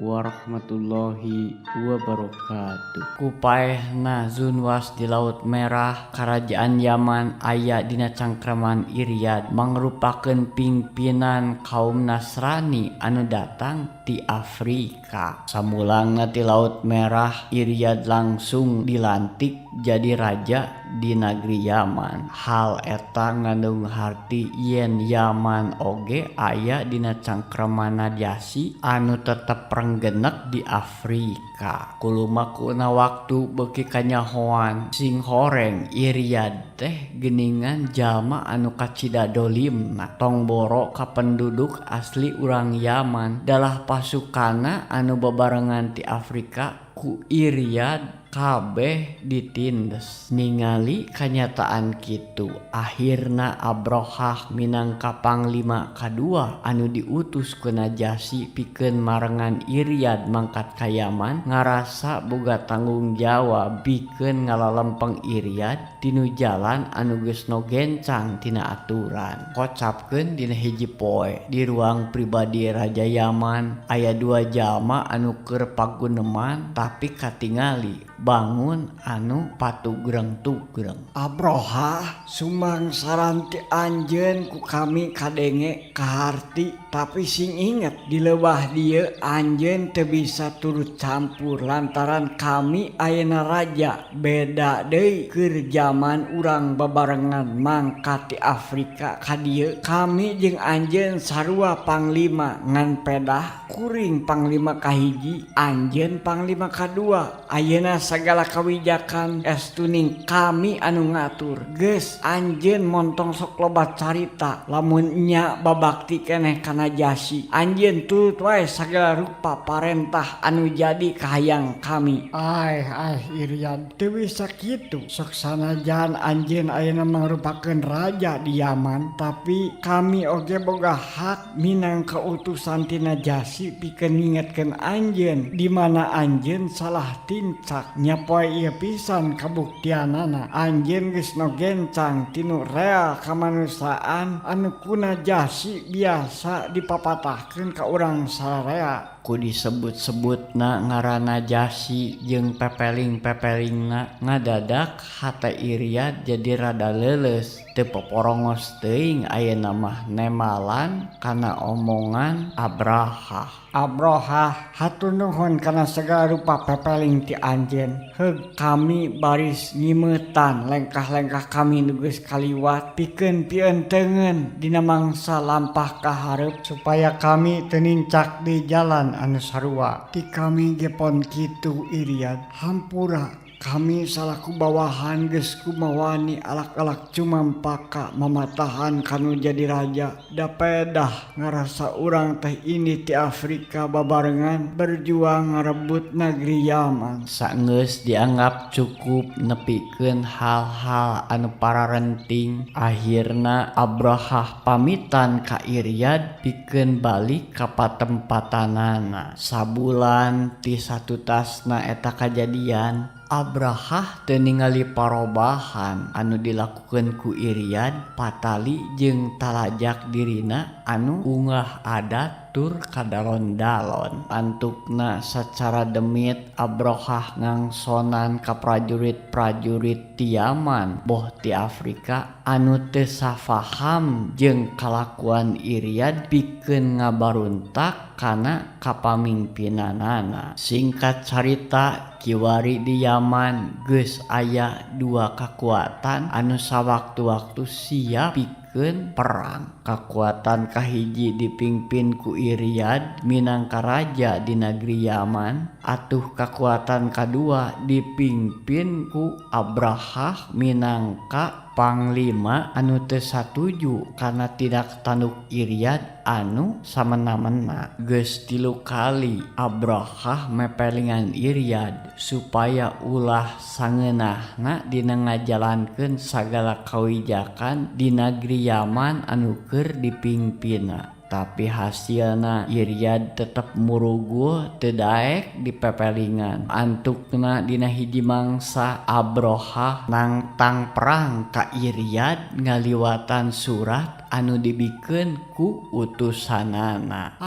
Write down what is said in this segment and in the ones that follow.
Warahmatullahi wabarakatuh. Ku paehna Zunwas di Laut Merah, Karajaan Yaman aya dina cangkraman Iryad mangrupakeun pingpinan kaum Nasrani anu datang ti Afrika. Samulangna ti Laut Merah, Iryad langsung dilantik jadi raja di nagri Yaman. Hal eta ngandung harti yen Yaman oge aya dina cangkraman Najasyi anu tetep renggenek di Afrika. Kulumakuna waktu beuki kanyahoan singhoreng Iryad teh geuningan jalma anu kacida dolimna, tong boro ka penduduk asli urang Yaman, dalah pasukanna anu babarengan ti Afrika ku Iryad kabeh ditindes. Ningali kanyataan kitu, akhirna Abrohah minangka panglima kadua anu diutus ku Najasyi pikeun marengan Iryad mangkat ka Yaman ngarasa boga tanggung jawab pikeun ngalalempeng Iryad tinu jalan anu geus nogencang tina aturan. Kocapkeun dina hiji poe, di ruang pribadi Raja Yaman aya dua jalma anu keur paguneman, tapi katingali bangun anu patugreng-tugreng. Abrohah, sumangsaran ti anjeun ku kami kadenge kaharti, tapi sing inget, di lewah dieu anjeun teu bisa turut campur lantaran kami ayeuna raja. Beda deui keur jaman urang babarengan mangkat ti Afrika ka dieu. Kami jeung anjeun sarua panglima, ngan pedah kuring panglima kahiji, anjeun panglima kadua. Ayeuna sagala kawijakan estuning kami anu ngatur. Geus, anjeun montong sok loba carita. Lamun nya babakti keneh ka Najasyi, anjeun turut wae sagala rupa parentah anu jadi kahayang kami. Aih, aih, Iryad, teu bisa kitu. Sok sanajan anjeun ayeuna mangrupakeun raja di Yaman, tapi kami oge boga hak minangka utusan ti Najasyi pikeun ngingetkeun anjeun di mana anjeun salah tincak. Nya poe ieu pisan kabuktianana anjeun geus nogencang tinu rel kamanusiaan anu ku Najasyi biasa dipapatahkeun ka urang sararea. Ku disebut-sebutna ngaran Najasyi jeung pepeling-pepelingna, ngadadak hate Iryad jadi rada leuleus. Teu poporongos teuing ayeuna mah nemalan kana omongan Abrahah. Abrohah, hatur nuhun kana sagala rupa pepeling ti anjeun. Heug, kami baris nyimeutan lengkah-lengkah kami nu geus kaliwat pikeun pienteungeun dina mangsa lampah ka hareup supaya kami teu nincak di jalan anu sarua. Ti kami ge pon kitu, Iryad. Hampura kami salaku bawahan geus kumawani alak-alak cumampaka mamatahan kanu jadi raja. Da pedah ngarasa urang teh ini ti Afrika babarengan berjuang ngarebut negeri Yaman. Saenggeus dianggap cukup nepikeun hal-hal anu pararenting, akhirna Abrahah pamitan ka Iryad pikeun balik ka patempatanana. Sabulan ti satutasna eta kajadian, Abrahah teu ningali parobahan anu dilakukeun ku Iryad, patali jeung talajak dirina anu ungah adat tur kadalon-dalon. Antukna sacara demit Abrohah ngangsonan ka prajurit-prajurit ti Yaman boh ti Afrika anu teu safaham jeung kalakuan Iryad pikeun ngabaruntak kana kapamimpinanana. Singkat carita, kiwari di Yaman geus aya dua kakuatan anu sawaktu-waktu siap pikeun perang. Kakuatan kahiji dipingpin ku Iryad minangka raja di negeri Yaman, atuh kakuatan kadua dipingpin ku Abrahah minangka panglima anu teu satuju kana tindak tanduk Iryad anu samena-mena. Geus 3 kali Abrahah mepelingan Iryad supaya ulah sangeunahna dina ngajalankeun sagala kawijakan di negeri Yaman anu keur dipingpinna. Tapi hasilna Iryad tetep muruguh, teu daek dipepelingan. Antukna dina hiji mangsa Abrohah nangtang perang ka Iryad ngaliwatan surat. anu dibikeun ku utusanana.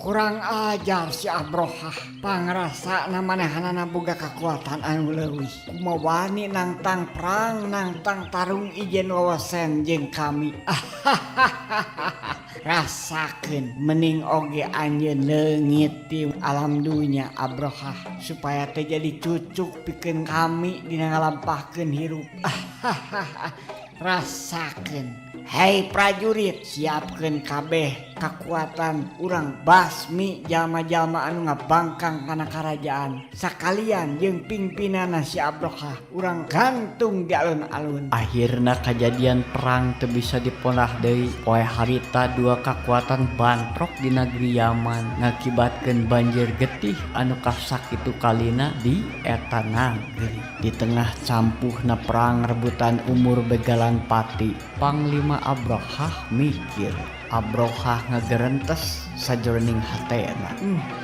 Kurang ajar si Abrohah, pangrasana manehanana boga kakuatan anu leuwih. Kumaha wani nangtang perang, nangtang tarung ijen wawasen jeung kami. Rasakeun mending oge anjeun leungit ti alam dunya, Abrohah, supaya teu jadi cucuk pikeun kami dina ngalampahkeun hirup. Rasakeun. Hei prajurit, siapkeun kabeh kakuatan, urang basmi jalma-jalma anu ngabangkang kana karajaan, sakalian jeung pimpinanna si Abrohah, urang gantung di alun-alun. Akhirna kajadian perang teu bisa diponah deui. Poe harita dua kakuatan bantrok di negeri Yaman, ngakibatkeun banjir getih anu kasakitu kalina di eta nagri. Di tengah campuhna perang rebutan umur begalan pati, Panglima Abrohah mikir. Abrohah ngagerentes sajroning hatena.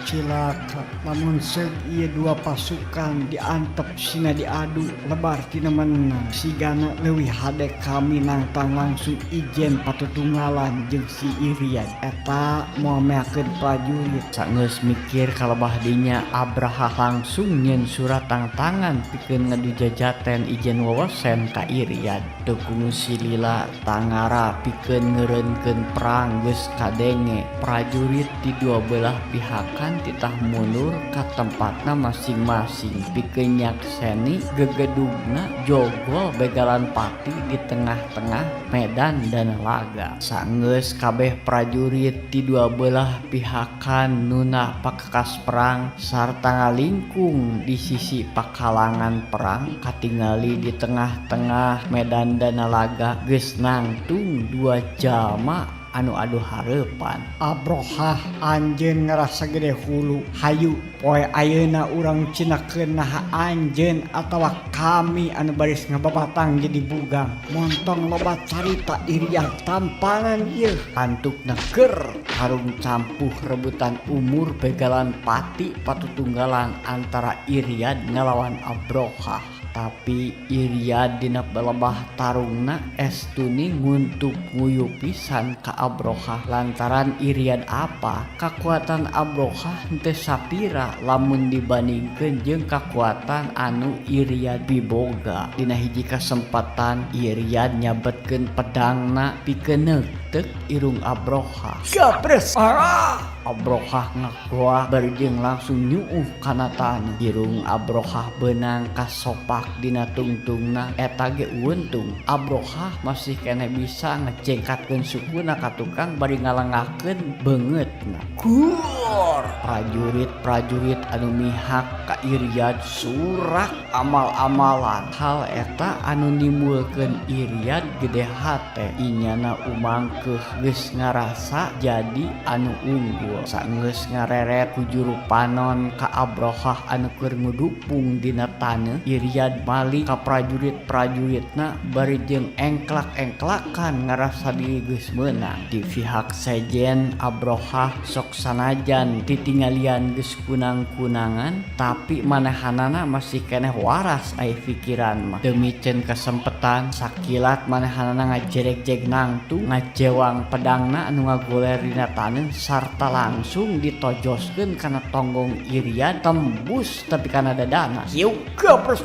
Cilaka lamun seug ieu dua pasukan diantep sina diadu, lebar tina menang. Sigana leuwih hade kami nangtang langsung ijen patutunggalan jeung si Irian eta, moal meakeun prajurit. Sanggeus mikir kalebah dinya, Abraha langsung nyieun surat tangtangan pikeun ngadu jajaten ijen wewesen ka Iriad. Teu kungsi lila, tangara pikeun ngeureunkeun perang geus kadenge. Prajurit di dua belah pihakan titah mundur ka tempatna masing-masing pikeun nyakseni gegedugna jogol begalan pati di tengah-tengah medan dan laga. Sanggeus kabeh prajurit di dua belah pihakan nuna pakakas perang sarta ngalingkung di sisi pakalangan perang, katingali di tengah-tengah medan dana laga geus nangtung dua jalma anu adu hareupan. Abrohah, anjeun ngarasa gede hulu. Hayu, poe ayeuna urang cinakeun naha anjeun atawa kami anu baris ngababatang jadi bugang. Montong loba carita, Irian, tampanan ieu. Antukna ger tarung campuh rebutan umur begalan pati patutunggalan antara Iriad ngalawan Abrohah. Tapi Iriad dina belebah tarungna estuni nguntuk nguyu pisan ka Abrohah, lantaran Iriad apa kakuatan Abrohah henteu sapira lamun dibandingkeun jeung kakuatan anu Iriad biboga. Dina hiji kasempatan Iriad nyabetkeun pedangna pikeun neukteup irung Abrohah. Gabres. Ah! Abrohah ngagoah bari jeung langsung nyuuh kana taneuh. Irung Abrohah beunang kasopak dina tungtungna. Eta ge untung Abrohah masih keneh bisa ngejengkatkeun sukuna ka tukang bari ngalengakeun beungeutna. Guor. Prajurit-prajurit anu mihak ka Iriad surak amal-amalan. Hal eta anu nimbulkeun Iriad gede hate. Inyana umangkeuh geus ngarasa jadi anu unggul. Saenggeus ngareret ku juru panon ka Abrohah anu keur ngudupung dina taneuh, Iriad malik ka prajurit-prajuritna bari jeung engklak-engklakan ngarasa diri geus meunang. Di pihak sejen, Abrohah sok sanajan titinggalian geus kunang-kunangan, tapi manehanana masih keneh waras aya pikiran mah. Teu miceun kasempetan, sakilat manehanana ngajerek-jek nangtung ngajewang pedangna anu ngagoler dina taneuh sarta langsung ditojoskeun kana tonggong Iriad, tembus tepi kana dadana. Kieu gabres.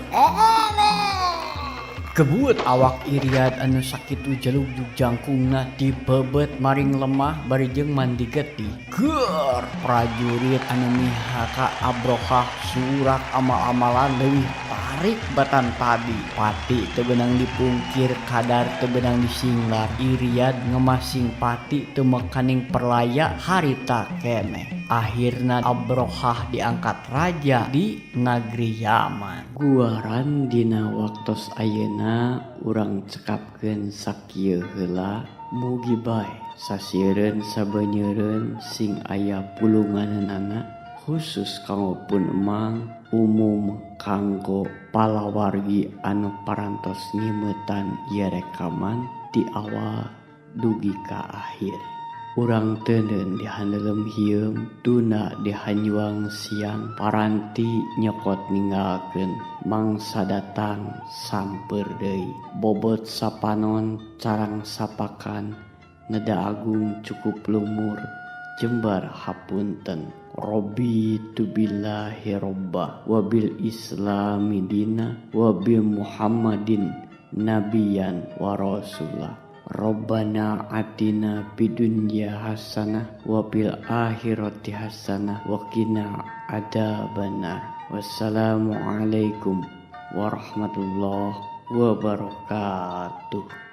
Kebut awak Iriad anu sakitu jalugjug jangkungna dibebet maring lemah bari jeung mandi getih. Geur, prajurit anu mihaka Abrohah surak amal-amalan leuwih tarik batan tadi. Pati teu beunang dipungkir, kadar teu beunang disinglar. Iriad ngemasing pati teu mekaning perlaya harita keneh. Akhirna Abrohah diangkat raja di negeri Yaman. Guaran dina waktos ayeuna urang cekapkeun sakieu heula. Mugi bae sasieureun sabenyeureun sing aya pulunganana, khusus kanggo pun emang, umum kanggo palawargi anu parantos nyimetan ieu rekaman ti awal dugi ka akhir. Urang teuneun di haneuleum hieum, tuna di hanjuang siang, paranti nyokot ninggalkeun, mangsa datang sampeur deui. Bobot sapanon carang sapakan, neda agung cukup lumur, jembar hapunten. Raditu billahi robba wa bil islami dina wa bi Muhammadin nabiyan wa rasulah. Rabbana atina fid dunya hasanah wa fil akhirati hasanah wa qina adzabannar. Wassalamualaikum warahmatullahi wabarakatuh.